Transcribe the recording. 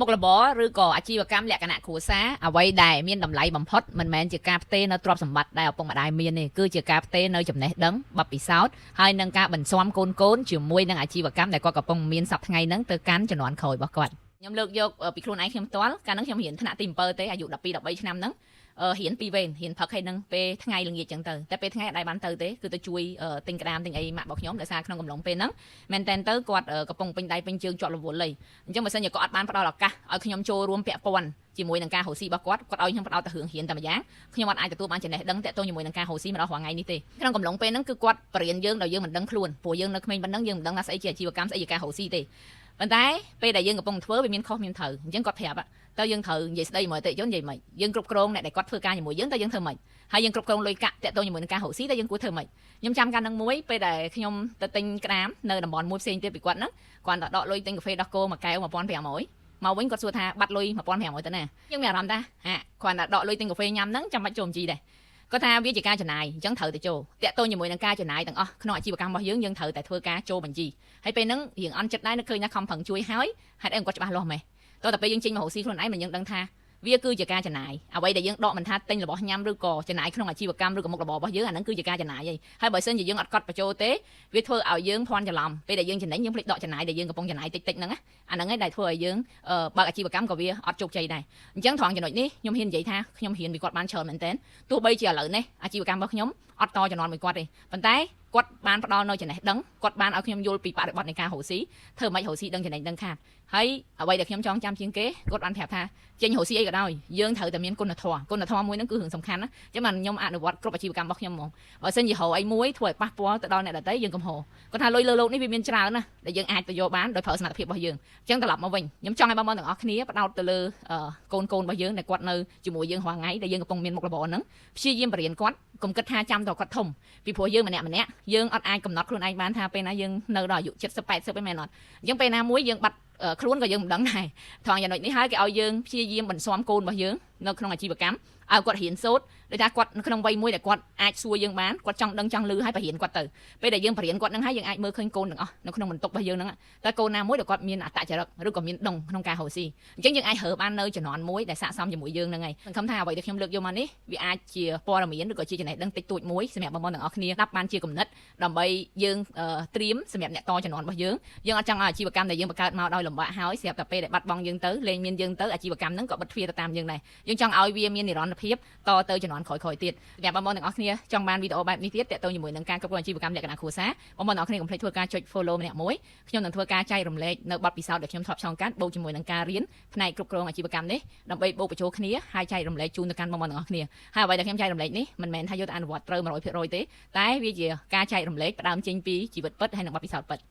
មុខរបរឬក៏អាជីវកម្មលក្ខណៈគ្រួសារអ្វីដែលមានតម្លៃបំផុតមិនមែនជាការផ្ទេរនៅទ្រព្យសម្បត្តិដែលឪពុកម្ដាយមានទេគឺជាការផ្ទេរនៅចំណេះដឹងបទពិសោធន៍ហើយនឹងការបន្ស៊ាំកូនៗជាមួយនឹងអាជីវកម្មដែលគាត់កំពុងមានសប្តាហ៍ថ្ងៃហ្នឹងទៅកាន់ជំនាន់ក្រោយរបស់គាត់ខ្ញុំលើកយកពីខ្លួនឯងខ្ញុំផ្ទាល់កាលហ្នឹងខ្ញុំរៀនថ្នាក់ទី7ទេអាយុ12 13ឆ្នាំហ្នឹងរៀនពីរវេនរៀនផឹកហើយនឹងពេលថ្ងៃល្ងាចចឹងទៅតែពេលថ្ងៃអត់ដែរបានទៅទេគឺទៅជួយទិញក្តាមទិញអីម៉ាក់របស់ខ្ញុំដោយសារក្នុងកំឡុងពេលហ្នឹងមែនតែនទៅគាត់កំពុងពេញដៃពេញជើងជាប់រវល់លីអញ្ចឹងបើសិនជាគាត់អត់បានផ្ដល់ឱកាសឲ្យខ្ញុំចូលរួមពាក់ព័ន្ធជាមួយនឹងការរកស៊ីរបស់គាត់គាត់ឲ្យខ្ញុំផ្ដោតតែរឿងរៀនតែម្យ៉ាងខ្ញុំអត់អាចទទួលបានចំណេះដឹងតាក់ទងជាមួយនឹងការរកស៊ីមកដល់រាល់ថ្ងៃនេះទេក្នុងកំឡុងពេលហ្នឹងគឺគាត់បរៀនយើងដោយយើងមិនដឹងខ្លួនព្រោះយើងនៅក្មេងប៉ុណ្ណឹងយើងមិនដឹងថាស្អីជាអាជីវកម្មស្អីជាការរកស៊ីទេប៉ុន្តែពេលដែលយើងកំពុងធ្វើវាមានខុសមានត្រូវអញ្ចឹងគាត់ប្រាប់តើយើងត្រូវនិយាយស្ដីជាមួយអតិថិជននិយាយម៉េចយើងគ្រប់គ្រងអ្នកដែលគាត់ធ្វើការជាមួយយើងតើយើងធ្វើម៉េចហើយយើងគ្រប់គ្រងលុយកាក់តាក់ទងជាមួយនឹងការរកស៊ីតើយើងគួរធ្វើម៉េចខ្ញុំចាំកាលនឹងមួយពេលដែលខ្ញុំទៅទិញក្តាមនៅតំបន់មួយផ្សេងទៀតពីគាត់ហ្នឹងគាត់តែដកលុយទិញកាហ្វេដោះគោមួយកែវ1500មកវិញគាត់សួរថាបាត់លុយ1500ទៅណាយើងមានអារម្មណ៍ថាហាគ្រាន់តែដកលុយទិញកាហ្វេញ៉ាំហ្នឹងចាំបាច់ចូលបញ្ជីដែរគាត់ថាវាជាការចំណាយអញ្ចឹងត្រូវតែចូលតាក់ទងជាមួយនឹងការចំណាយទាំងអស់ក្នុងអាជីវកម្មរបស់យើងយើងត្រូវតែធ្វើការចូលបញ្ជីហើយពេលហ្នឹងរៀងអន់ចិត្តដែរនឹកឃើញថាខំប្រឹងជួយហើយហេតុអីគាត់ច្បាស់លាស់ម៉េះតោះតែពេលយើងចេញមករកស៊ីខ្លួនឯងមិនយើងដឹងថាវាគឺជាការចំណាយអ្វីដែលយើងដកមិនថាទិញរបស់ញ៉ាំឬក៏ចំណាយក្នុងអាជីវកម្មឬក៏មុខរបររបស់យើងអាហ្នឹងគឺជាការចំណាយហើយហើយបើសិនជាយើងអត់កត់បញ្ចូលទេវាធ្វើឲ្យយើងភ័ន្តច្រឡំពេលដែលយើងចំណេញយើងភ្លេចដកចំណាយដែលយើងកំពុងចំណាយតិចតិចហ្នឹងអាហ្នឹងឯងដែលធ្វើឲ្យយើងបើកអាជីវកម្មក៏វាអត់ជោគជ័យដែរអញ្ចឹងត្រង់ចំណុចនេះខ្ញុំហ៊ាននិយាយថាខ្ញុំហ៊ានពីគាត់បានច្រើនមែនទែនទោះបីជាឥឡូវនេះអាជីវកម្មរបស់ខ្ញុំអត់តជំនាន់មួយគាត់ទេប៉ុន្តែគាត់បានផ្ដល់នៅចំណេះដឹងគាត់បានឲ្យខ្ញុំយល់ពីបរិបទនៃការរកស៊ីធ្វើម៉េចរកស៊ីដឹងចំណេញដឹងខាតហើយអ្វីដែលខ្ញុំចងចាំជាងគេគាត់បានប្រាប់ថាចេញរកស៊ីអីក៏ដោយយើងត្រូវតែមានគុណធម៌គុណធម៌មួយហ្នឹងគឺរឿងសំខាន់ណាអញ្ចឹងបានខ្ញុំអនុវត្តគ្រប់អាជីវកម្មរបស់ខ្ញុំហ្មងបើសិនជារកអីមួយធ្វើឲ្យប៉ះពាល់ទៅដល់អ្នកដទៃយើងកុំរកគាត់ថាលុយលើលោកនេះវាមានច្រើនណាស់ដែលយើងអាចទៅយកបានដោយប្រើសមត្ថភាពរបស់យើងអញ្ចឹងត្រឡប់មកវិញខ្ញុំចង់ឲ្យបងប្អូនទាំងអស់គ្នាផ្ដោតទៅលើកូនកូនរបស់យើងដែលគាត់នៅជាមួយយើងរាល់ថ្ងៃដែលយើងកំពុងមានមុខរបរហ្នឹងព្យាយាមបរៀនគាត់កុំគិតថាចាំតគាត់ធំពីព្រោះយើងម្នាក់ម្នាក់យើងអត់អាចកំណត់ខ្លួនឯងបានថាពេលណាយើងនៅដល់អាយុ70 80ឯមែនអត់អញ្ចឹងពេលណាមួយយើងបាត់ខ្លួនក៏យើងមិនដឹងដែរត្រង់ចំណុចនេះហើយគេឲ្យយើងព្យាយាមបន្ស៊ាំកូនរបស់យើងនៅក្នុងអាជីវកម្មឲ្យគាត់រៀនសូត្រដោយថាគាត់នៅក្នុងវ័យមួយដែលគាត់អាចសួរយើងបានគាត់ចង់ដឹងចង់ឮហើយបរៀនគាត់ទៅពេលដែលយើងបរៀនគាត់នឹងហើយយើងអាចមើលឃើញកូនទាំងអស់នៅក្នុងបន្ទុករបស់យើងហ្នឹងតើកូនណាមួយដែលគាត់មានអត្តចរិតឬក៏មានដងក្នុងការរកស៊ីអញ្ចឹងយើងអាចរើបាននៅជំនាន់មួយដែលស័ក្តិសមជាមួយយើងហ្នឹងហើយសង្ឃឹមថាអ្វីដែលខ្ញុំលើកយកមកនេះវាអាចជាព័ត៌មានឬក៏ជាចំណេះដឹងតិចតួចមួយសម្រាប់បងប្អូនទាំងអស់គ្នាស្ដាប់បានជាគំនិតដើម្បីយើងត្រៀមសម្រាប់អ្នកតជំនាន់របស់យើងយើងអត់ចង់ឲ្យអាជីវកម្មដែលយើងបង្កើតមកដោយលំបាកហើយស្រាប់តែពេលដែលបាត់បង់យើងទៅលែងមានយើងទៅអាជីវកម្មហ្នឹងក៏បិទទ្វារទៅតាមយើងដែរយើងចង់ឲ្យវាមាននិរន្តរភាពតទៅជំនាន់ក្រោយៗទៀតសម្រាប់បងប្អូនទាំងអស់គ្នាចង់បានវីដេអូបែបនេះទៀតតាក់ទងជាមួយនឹងការគ្រប់គ្រងអាជីវកម្មលក្ខណៈគ្រួសារបងប្អូនទាំងអស់គ្នាកុំភ្លេចធ្វើការចុច follow ម្នាក់មួយខ្ញុំនឹងធ្វើការចែករំលែកនៅបទពិសោធន៍ដែលខ្ញុំធ្លាប់ឆ្លងកាត់បូកជាមួយនឹងការរៀនផ្នែកគ្រប់គ្រងអាជីវកម្មនេះដើម្បីបូកបញ្ចូលគ្នាហើយចែករំលែកជូនទៅកាន់បងប្អូនទាំងអស់គ្នាហើយអ្វីដែលខ្ញុំចែករំលែកនេះមិនមែនថាយកទៅអនុវត្តត្រូវ100%ទេតែវាជាការចែករំលែកផ្ដើមចេញពីជីវិតពិតហើយនិងបទពិសោធន៍ពិត។